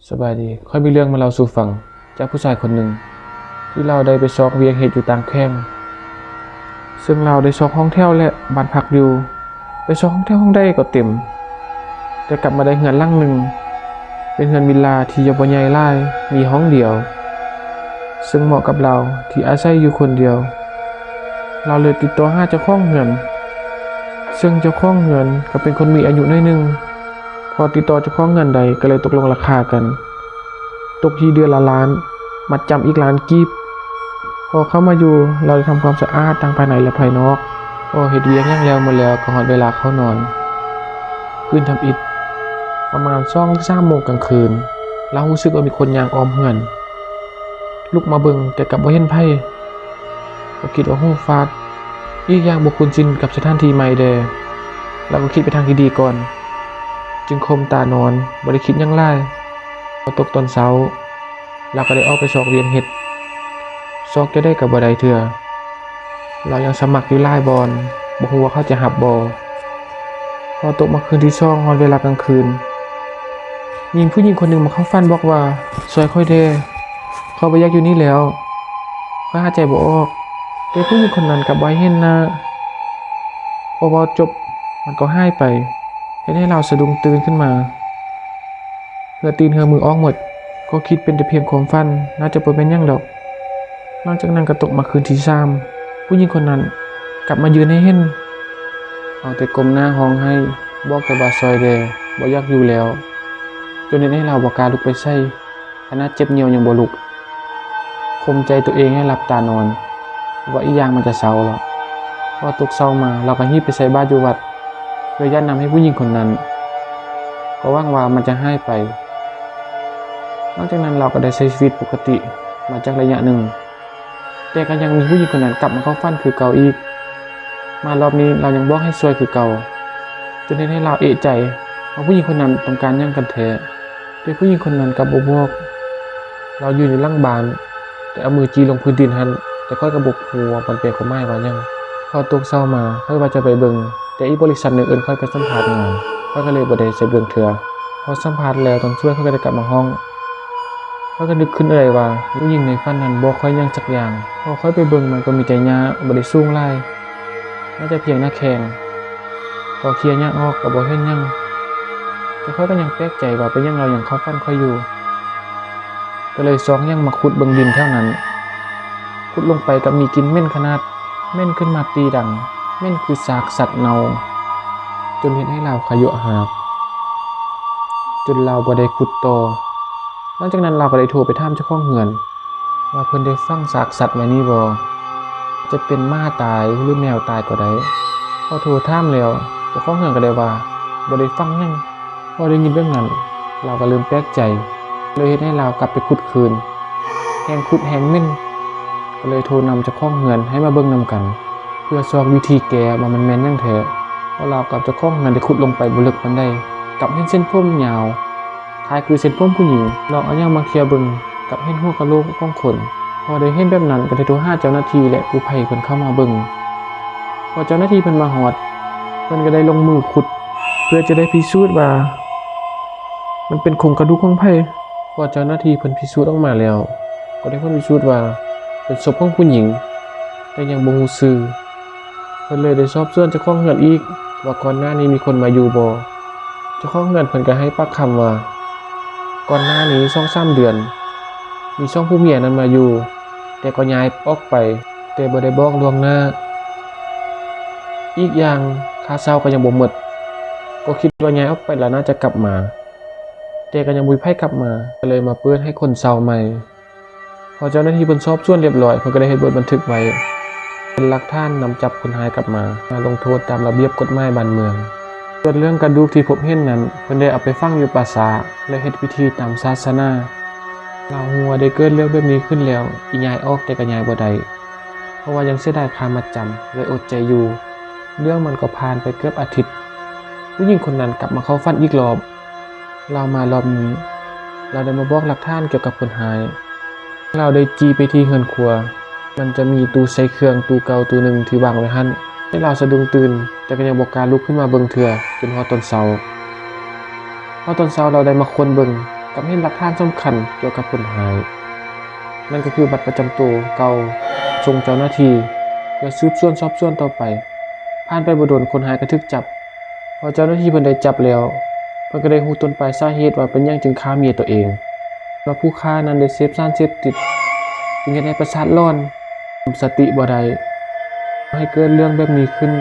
ສະບາຍດີ, ຂ້ອຍມີເລື່ອງມາເລົ່າສູ່ຟັງ ຈາກຜູ້ຊາຍຄົນໜຶ່ງ ທີ່ລາວໄດ້ໄປຊອກວຽກເຮັດຢູ່ຕ່າງແຂວງ. ເຊິ່ງລາວໄດ້ຊອກຫ້ອງແຖວ ແລະ ບ້ານພັກຢູ່, ໄປຊອກຫ້ອງແຖວຫ້ອງໃດກໍເຕັມ, ແຕ່ກັບມາໄດ້ເຮືອນຫຼັງໜຶ່ງ ເປັນເຮືອນວິລລາທີ່ຍັງບໍ່ໃຫຍ່ຫຼາຍ, ມີຫ້ອງດຽວ, ເຊິ່ງເໝາະກັບລາວທີ່ອາໄສຢູ່ຄົນດຽວ. ລາວເລີຍຕິດຕໍ່ຫາເຈົ້າຂອງເຮືອນ, ເຊິ່ງເຈົ້າຂອງເຮືອນກໍເປັນຄົນມີອາຍຸໜ້ອຍໜຶ່ງ. ພໍຕິດຕໍ່ເຈົ້າຂອງເຮືອນໄດ້ ກໍເລີຍຕົກລົງລາຄາກັນ, ຕົກທີ່ເດືອນລະລ້ານ, ມັດຈຳອີກລ້ານກີບ. ພໍເຂົ້າມາຢູ່, ລາວໄດ້ທຳຄວາມສະອາດທັງພາຍໃນ ແລະ ພາຍນອກ. ພໍເຮັດວຽກຫຍັງແລ້ວໝົດແລ້ວ, ກໍຮອດເວລາເຂົ້ານອນ. ຄືນທຳອິດ, ປະມານສອງສາມໂມງກາງຄືນ, ລາວຮູ້ສຶກວ່າມີຄົນຍ່າງອ້ອມເຮືອນ. ລຸກມາເບິ່ງ, ແຕ່ກັບບໍ່ເຫັນໃຜ. ກໍຄິດວ່າຫູຝາດ, ອີກຢ່າງບໍ່ຄຸ້ນຊິນກັບສະຖານທີ່ໃໝ່ແດ່. ລາວກໍຄິດໄປທາງທີ່ດີກ່ອນ, ຈຶ່ງຂົ່ມຕານອນ, ບໍ່ໄດ້ຄິດຫຍັງຫຼາຍ. ພໍຕົກຕອນເຊົ້າ, ລາວກໍໄດ້ອອກໄປຊອກວຽກເຮັດ. ຊອກຈັ່ງໃດກໍບໍ່ໄດ້ເທື່ອ. ລາວຍັງສະໝັກຢູ່ຫຼາຍບ່ອນ, ບໍ່ຮູ້ວ່າເຂົາຈະຮັບບໍ່. ພໍຕົກມາຄືນທີສອງ, ຮອດເວລາກາງຄືນ, ມີຜູ້ຍິງຄົນໜຶ່ງມາເຂົ້າຝັນບອກວ່າ, ຊ່ວຍຂ້ອຍແດ່, ຂ້ອຍບໍ່ຢາກຢູ່ນີ້ແລ້ວ, ຂ້ອຍຫາຍໃຈບໍ່ອອກ. ແຕ່ຜູ້ຍິງຄົນນັ້ນກັບບໍ່ໃຫ້ເຫັນໜ້າ. ພໍເວົ້າຈົບ, ມັນກໍຫາຍໄປ, ເຮັດໃຫ້ລາວສະດຸ້ງຕື່ນຂຶ້ນມາ. ເຫື່ອຕີນເຫື່ອມືອອກໝົດ, ກໍຄິດເປັນແຕ່ພຽງຄວາມຝັນ, ໜ້າຈະບໍ່ແມ່ນຫຍັງດອກ. ຫຼັງຈາກນັ້ນກໍຕົກມາຄືນທີສາມ, ຜູ້ຍິງຄົນນັ້ນກັບມາຢືນໃຫ້ເຫັນ. ເອົາແຕ່ກົ້ມໜ້າຮ້ອງໄຫ້, ບອກແຕ່ວ່າຊ່ອຍແດ່, ບໍ່ຢາກຢູ່ແລ້ວ, ຈົນເຮັດໃຫ້ລາວບໍ່ກ້າລຸກໄປໃສ, ຂະໜາດເຈັບຍ່ຽວຍັງບໍ່ລຸກ. ຂົ່ມໃຈຕົວເອງໃຫ້ຫຼັບຕານອນ, ວ່າອີກຢ່າງມັນຈະເຊົາແລ້ວ. ພໍຕົກເຊົ້າມາ, ລາວກໍຮີບໄປໃສ່ບາດຢູ່ວັດ, ເພື່ອຢາດນຳໃຫ້ຜູ້ຍິງຄົນນັ້ນ, ກໍຫວັງວ່າມັນຈະຫາຍໄປ. ຫຼັງຈາກນັ້ນລາວກໍໄດ້ໃຊ້ຊີວິດປົກກະຕິມາຈັກໄລຍະໜຶ່ງ, ແຕ່ກໍຍັງມີຜູ້ຍິງຄົນນັ້ນກັບມາເຂົ້າຝັນຄືເກົ່າອີກ. ມາລອບນີ້ລາວຍັງບອກໃຫ້ຊ່ວຍຄືເກົ່າ, ຈົນເຮັດໃຫ້ລາວເອະໃຈວ່າຜູ້ຍິງຄົນນັ້ນຕ້ອງການຫຍັງກັນແທ້. ແຕ່ຜູ້ຍິງຄົນນັ້ນກັບບໍ່ບອກ. ລາວຢືນຢູ່ຫຼັງບ້ານ, ແຕ່ເອົາມືຈີ່ລົງພື້ນດິນຫັ້ນ, ແຕ່ຂ້ອຍກໍບໍ່ຮູ້ວ່າມັນແປຄວາມໝາຍວ່າຫຍັງ. ພໍຕົກເຊົ້າມາ, ຂ້ອຍວ່າຈະໄປເບິ່ງ, ແຕ່ອີກບໍລິສັດໜຶ່ງເອີ້ນຂ້ອຍໄປສຳພາດງານ, ຂ້ອຍກໍເລີຍບໍ່ໄດ້ໃສ່ເບິ່ງເທື່ອ. ພໍສຳພາດແລ້ວ, ຕອນສວຍຂ້ອຍກໍໄດ້ກັບມາຫ້ອງ. ຂ້ອຍກໍນຶກຂຶ້ນໄດ້ວ່າ, ຜູ້ຍິງໃນຝັນນັ້ນບອກຂ້ອຍຫຍັງສັກຢ່າງ. ພໍຂ້ອຍໄປເບິ່ງ, ມັນກໍມີແຕ່ຫຍ້າ, ບໍ່ໄດ້ສູງຫຼາຍ. ໜ້າຈະພຽງໜ້າແຂ້ງ, ພໍເຄຍຫຍ້າອອກກໍບໍ່ເຫັນຫຍັງ. ແຕ່ຂ້ອຍກໍຍັງແປກໃຈວ່າເປັນຫຍັງລາວຍັງເຂົ້າຝັນຂ້ອຍຢູ່. ກໍເລີຍຊອກຫຍັງມາຂຸດເບິ່ງດິນແຖວນັ້ນ. ຂຸດລົງໄປກໍມີກິ່ນເໝັນຂະໜາດ, ເໝັນຂຶ້ນມາຕີດັງ, ເໝັນຄືຊາກສັດເນົ່າ, ຈົນເຮັດໃຫ້ລາວຂະເຍາະຫາກ, ຈົນລາວບໍ່ໄດ້ຂຸດຕໍ່. ຫຼັງຈາກນັ້ນລາວກໍໄດ້ໂທໄປຖາມເຈົ້າຂອງເຮືອນ ວ່າເພິ່ນໄດ້ຝັງຊາກສັດໄວ້ນີ້ບໍ່? ຈະເປັນໝາຕາຍ ຫຼື ແມວຕາຍກໍໄດ້. ພໍໂທຖາມແລ້ວ, ເຈົ້າຂອງເຮືອນກໍໄດ້ວ່າ ບໍ່ໄດ້ຝັງຫຍັງ. ພໍໄດ້ຍິນແບບນັ້ນ, ລາວກໍເລີ່ມແປກໃຈ, ເລີຍເຮັດໃຫ້ລາວກັບໄປຂຸດຄືນ. ແຮ່ງຂຸດແຮ່ງເໝັນ, ກໍເລີຍໂທນຳເຈົ້າຂອງເຮືອນໃຫ້ມາເບິ່ງນຳກັນ, ເພື່ອຊອກວິທີແກ້ວ່າມັນແມ່ນຫຍັງແທ້. ພໍລາວກັບເຈົ້າຂອງເຮືອນໄດ້ຂຸດລົງໄປບໍ່ເລິກປານໃດ, ກັບເຫັນເສັ້ນຜົມຍາວ ຄ້າຍຄືເສັ້ນຜົມຜູ້ຍິງ, ລອງເອົາຫຍັງມາເຄຍເບິ່ງ, ກັບເຫັນຫົວກະໂຫຼກຂອງຄົນ. ພໍໄດ້ເຫັນແບບນັ້ນ, ກໍໄດ້ໂທຫາເຈົ້າໜ້າທີ່ ແລະ ກູ້ໄພເພິ່ນເຂົ້າມາເບິ່ງ. ພໍເຈົ້າໜ້າທີ່ເພິ່ນມາຮອດ, ເພິ່ນກໍໄດ້ລົງມືຂຸດ ເພື່ອຈະໄດ້ພິສູດວ່າມັນເປັນໂຄງກະດູກຂອງໃຜ. ພໍເຈົ້າໜ້າທີ່ເພິ່ນພິສູດອອກມາແລ້ວ, ກໍໄດ້ຜົນພິສູດວ່າເປັນສົບຂອງຜູ້ຍິງ, ແຕ່ຍັງບໍ່ຮູ້ຊື່. ເພິ່ນເລີຍໄດ້ສອບສວນເຈົ້າຂອງເຮືອນອີກວ່າກ່ອນໜ້ານີ້ມີຄົນມາຢູ່ບໍ່. ເຈົ້າຂອງເຮືອນເພິ່ນກໍໃຫ້ປາກຄຳວ່າ ກ່ອນໜ້ານີ້ສອງສາມເດືອນ ມີສອງຜົວເມຍນັ້ນມາຢູ່, ແຕ່ກໍຍ້າຍອອກໄປ, ແຕ່ບໍ່ໄດ້ບອກລ່ວງໜ້າ. ອີກຢ່າງ ຄ່າເຊົ່າກໍຍັງບໍ່ໝົດ, ກໍຄິດວ່າຍ້າຍອອກໄປແລ້ວໜ້າຈະກັບມາ, ແຕ່ກໍຍັງບໍ່ມີໃຜກັບມາ, ກໍເລີຍມາເປີດໃຫ້ຄົນເຊົ່າໃໝ່. ພໍເຈົ້າໜ້າທີ່ເພິ່ນສອບສວນລຽບລ້ອຍ, ເພິ່ນກໍໄດ້ເຮັດບົດບັນທຶກໄວ້ ເປັນຫຼັກຖານນຳຈັບຄົນຮ້າຍກັບມາ ມາລົງໂທດຕາມລະບຽບກົດໝາຍບ້ານເມືອງ. ສ່ວນເລື່ອງກະດູກທີ່ພົບເຫັນນັ້ນ, ເພິ່ນໄດ້ເອົາໄປຝັງຢູ່ປ່າຊ້າ ແລະ ເຮັດພິທີຕາມສາສະໜາ. ລາວຮູ້ວ່າໄດ້ເກີດເລື່ອງແບບນີ້ຂຶ້ນແລ້ວ, ອີກຍ້າຍອອກແຕ່ກໍຍ້າຍບໍ່ໄດ້, ເພາະວ່າຍັງເສຍດາຍຄ່າມັດຈຳ, ເລີຍອົດໃຈຢູ່. ເລື່ອງມັນກໍຜ່ານໄປເກືອບອາທິດ, ຜູ້ຍິງຄົນນັ້ນກັບມາເຂົ້າຝັນອີກລອບ. ລາວມາລອບນີ້, ລາວໄດ້ມາບອກຫຼັກຖານກ່ຽວກັບຄົນຮ້າຍ. ລາວໄດ້ຈີ່ໄປທີ່ເຮືອນຄົວ, ມັນຈະມີຕູ້ໃສ່ເຄື່ອງຕູ້ເກົ່າຕູ້ໜຶ່ງທີ່ວາງໄວ້ຫັ້ນ. ແຕ່ລາວສະດຸ້ງຕື່ນ, ແຕ່ກໍຍັງບໍ່ກ້າລຸກຂຶ້ນມາເບິ່ງເທື່ອ, ຈົນຮອດຕອນເຊົ້າ. ຮອດຕອນເຊົ້າລາວໄດ້ມາຄົ້ນເບິ່ງ, ກັບເຫັນຫຼັກຖານສຳຄັນກ່ຽວກັບຄົນຮ້າຍ ນັ້ນກໍຄືບັດປະຈຳໂຕເກົ່າ ສົ່ງເຈົ້າໜ້າທີ່ເພື່ອສືບສວນສອບສວນຕໍ່ໄປ. ຜ່ານໄປບໍ່ດົນ ຄົນຮ້າຍກໍຖືກຈັບ. ພໍເຈົ້າໜ້າທີ່ເພິ່ນໄດ້ຈັບແລ້ວ ເພິ່ນກໍໄດ້ຮູ້ຕົ້ນປາຍສາເຫດວ່າເປັນຫຍັງຈຶ່ງຂ້າເມຍຕົວເອງ ແລະ ຜູ້ຂ້ານັ້ນໄດ້ເສບສານເສບຕິດ ຈຶ່ງເຮັດໃຫ້ປະສາດຫຼອນ ຄຸມສະຕິບໍ່ໄດ້ ເຮັດໃຫ້ເກີດເລື່ອງແບບນີ້ຂຶ້ນ.